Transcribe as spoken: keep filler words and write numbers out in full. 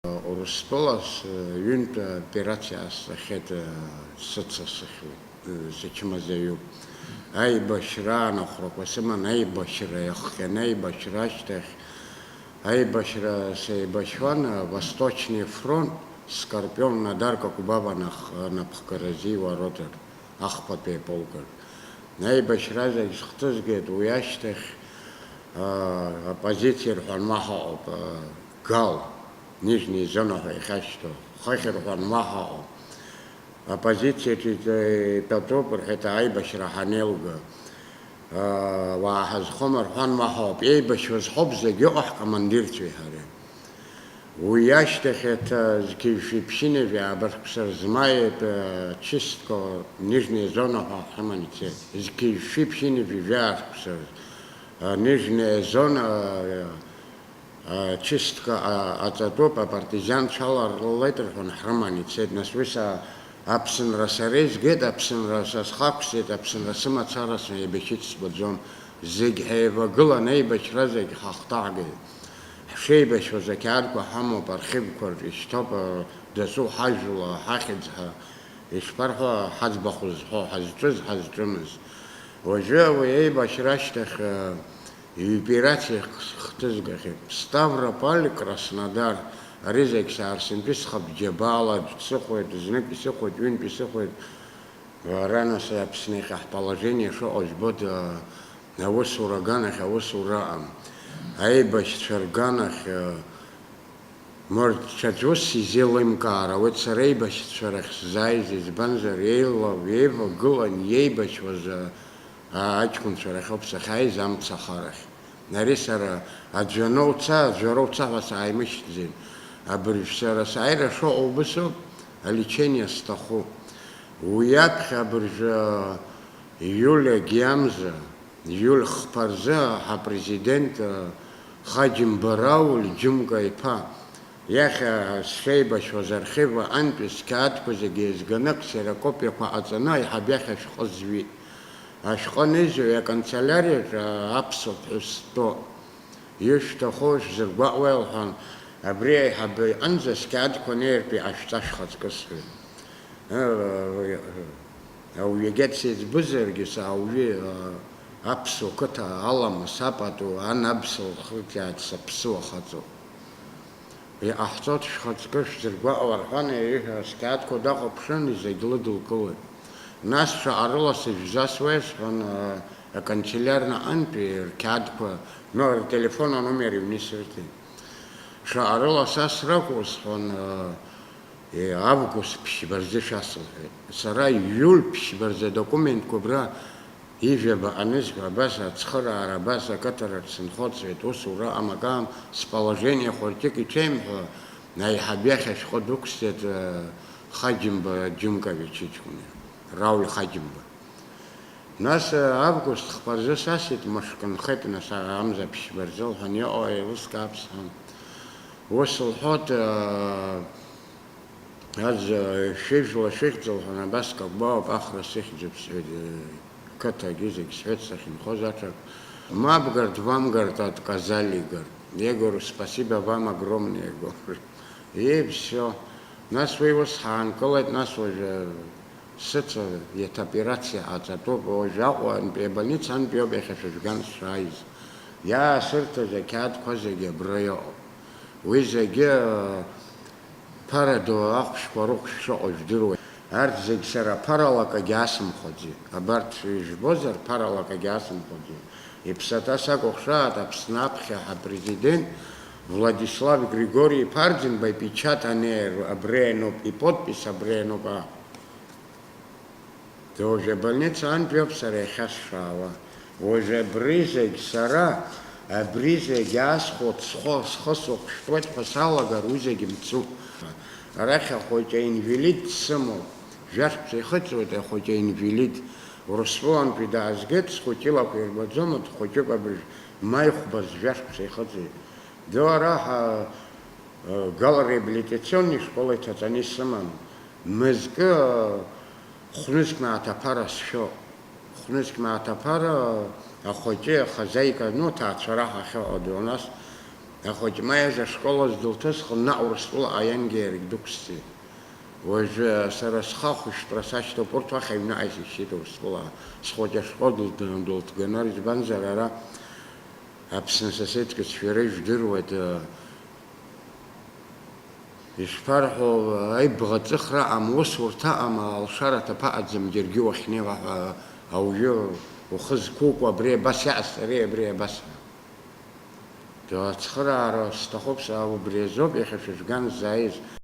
Урыстәыла с-, ҩынтә операциа ҟасҵахьеит, сыцасыхьуеит, сычмазаҩуп. Аибашьра анахәрақәа сыман, аибашьра иахҟьаны, аибашьра ашьҭахь, аибашьра сеибашьуан, Восточный фронт, Скорпион Надар Какубава нах-, напхгаразы иуа ротаҿ, ахԥатәи аполкаҿ. Аибашьра зегь схҭызгеит, уи ашьҭахь, аа, оппозициа рҳәан уаҳа ыҟоуп, аа, Гал, Нижняя зона ҳәа иахьашьҭоу, хыхь рҳәан уаҳа ыҟоуп. Оппозициаҿы ит-, итәатәуп рҳәеит аибашьра ҳанеилга. Аа, уаа ҳазхом рҳәан уаҳа ыҟоуп. Еибашьуаз ҳауп зегьы ыҟоу ҳкомандирцәеи ҳареи. Уи ашьҭахь аҭа зқьи жәшәи ԥшьынҩажәи аабашықәса рзы маи атәы ачистка Нижняя зона ҳәа ҳрыман ицеит. Зқьи жәшәи ԥшьынҩажәи жәаа шықәса рзы, а, Нижняя зона, а, ачистка, а, аҵатәуп, апартизанцәа аларҵеит рҳәан ҳрыман ицеит. Нас уи са-, Аԥсынра сара изгеит, Аԥсынра са схы ақәсҵеит, Аԥсынра сымацара сеибашьит сбаӡом. Зегь ҳаивагылан, аибашьра зегь ҳахҭаҳгеит. Ҳшеибашьуаз ақьаадқәа ҳамоуп, архивқәа рҿы ишьҭоуп, дасу ҳажәла, ҳахьӡ ҳәа. Ишԥарҳәо, ҳаӡбахә зҳәо, ҳазҿыз, ҳазҿымыз. Уажәы уи аибашьра ашьҭахь, Ҩбераҵәҟьа хҭызгахьеит. Ставрополь, Краснодар, ари зегь саарсынтәи схы абџьабаала аӡә дсыхәеит, знык исыхәеит, ҩынтә исыхәеит. Ара нас Аԥсны иахьа ҳположение шыҟоу жәбоит, а, аусура аганахь аусура ыҟам. Аибашьцәа рганахь, а, Мырчаӡус изеилымкаар ауеит сара еибашьцәа рахь сзааиз, избанзар, еилоу, еивагылан иеибашьуаз, а, а, аҷкәынцәа рахьоуп сахьааиз амца ахарахь. Ари сара аӡәы аноуца, аӡәы ароуца ҳәа сааимышьҭӡеит. Абыржә сара сааира шыҟоу убысоуп, алечение сҭахуп. Уи аԥхьа абыржәы иулиагьы амза, Иуль хԥа рзы ҳапрезидент, Хаџьымба Рауль Џьымка иԥа, иахьа сшеибашьуаз архив аҟынтәи сқьаадқәа зегьы еизганы аксерокопиақәа ҟаҵаны аиҳаб иахь ашәҟәы зҩит. Ашәҟәы анизҩы аканцеляриаҿы аԥсуа ԥҳәыс дтәоуп. Ишәҭаху шәзыргәаҟуеи лҳәан, абри аиҳабы иҟынӡа сқьаадқәа неиртә иҟашәҵа шәхаҵкы сҳәеит. Ауаҩы егьа дсеиҵбызаргьы, сара ауаҩы, аԥсуа қыҭа аламыс апату ан абса лхырҵәааит саԥсуа хаҵоуп. Иҟаҳҵоит шәхаҵкы шәзыргәаҟуа рҳәан, ииҳәаз сқьаадқәа дахәаԥшын, зегь лыдылкылоит. Нас шаҟа рыла сыжәзасуеи сҳәан, аканцелиарнаҟынтәи рқьаадқәа, но, ртелефон аномер ҩны исырҭеит. Шаҟа рыла са сракәу сҳәан, Е, август ԥшьба рзы шәасылҳәеит. Сара июль ԥшьба рзы адокументқәа абра ижәаба анызҳәа, абас ацхыраара, абас акыҭараҿ сынхоҵуеит, ус ура амакам, сположение хәарҭак иҽеим ҳәа, аиҳаб иахь ашәҟәы дәықәсҵеит, э, Хаџьымба Џьымкович иҷкәын, Рауль Хаџьымба. Нас, э, август хԥа рзы сасит, мышкы нхеит, нас, а-, амза ԥшьба рзы лҳәан иҟоу еилыскаап сҳәан. Ус лҳәоит, э, Аӡ, шәыжәла шәыхьӡ лҳәан, абас Какәбауп, Ахра сыхьӡуп сҳәеит, э, қыҭагьы зегь сҳәеит сахьынхоз аҽак. Мап гарт, вам гарт, отказали гарт. Я говорю, спасибо вам огромное, говорю. И всё. Нас уи ус ҳаанкылеит, нас уажәы сыца иаҭа операциа ҟаҵатәуп, уажәы Аҟәантәи абольницантәиоуп иахьа шәыжәган сшааиз. Иаасырҭаз ақьаадқәа зегьы абра иҟоуп. Уи зегьы, э, Ԥара ду ахәшәқәа рыхәшә шыҟоу жәдыруеит. Арҭ зегь сара ԥарала акагьы асымхәаӡеит. Абарҭ ижәбозар, ԥарала акагьы асымхәаӡеит. Иԥсаҭа сакәыхшааит Аԥсны аԥхьа ҳапрезидент Владислав Григори-иԥа Арӡынба ипечат анеи абри ануп, иподпис абри ануп, а. Уажә абольницаантәиоуп сара иахьа сшаауа. Уажә абри зегь сара, абри зегь аасхәоит, схы, схы сыхәшәтәуеит ҳәа салагар, уи зегь мцуп. Арахь ахәыҷы аинвалид дсымоуп. Жәашықәса ихыҵуеит ахәыҷы аинвалид. Урыстәылантәи даазгеит, схәыҷы илақәа ирбаӡомызт, хәыҷык абыржә маи хәба жәашықәса ихыҵуеит. Ду ара ҳа-, Гал реабилитационни школа иҭаҵаны исыман. Мызкы, хәнызқь мааҭ аԥара сшәо. Хәнызқь мааҭ аԥара ахәыҷы ахазаика, ну, ҭаацәара ҳахьыҟоу, нас Ахәыҷ Маиаз ашкол азы дылҭысхын, наҟ Урыстәылаҟа иангьы иаргь дықәсҵеит. Уажәы сара схы ахәышәтәра сашьҭоуп, урҭ уахь аҩныҟа исышьҭит Урыстәылаҟа. Схәыҷ ашкол дылҭ-, дылҭганы, избанзар, ара Аԥсны асоседскицәа шәара ижәдыруеит, э, ишԥарҳәо, аибӷа ҵыхра аҟам, усурҭа аҟам, алшара аҭыԥ аҟаӡам, џьаргьы уахьнеиуа ҳәа ауаҩы ухы зқәукуа абри абас иаҟасҵари, абри абас ҳәа. Ацхыраара сҭахуп, са убри азоуп иахьа шәыжәган сзааиз.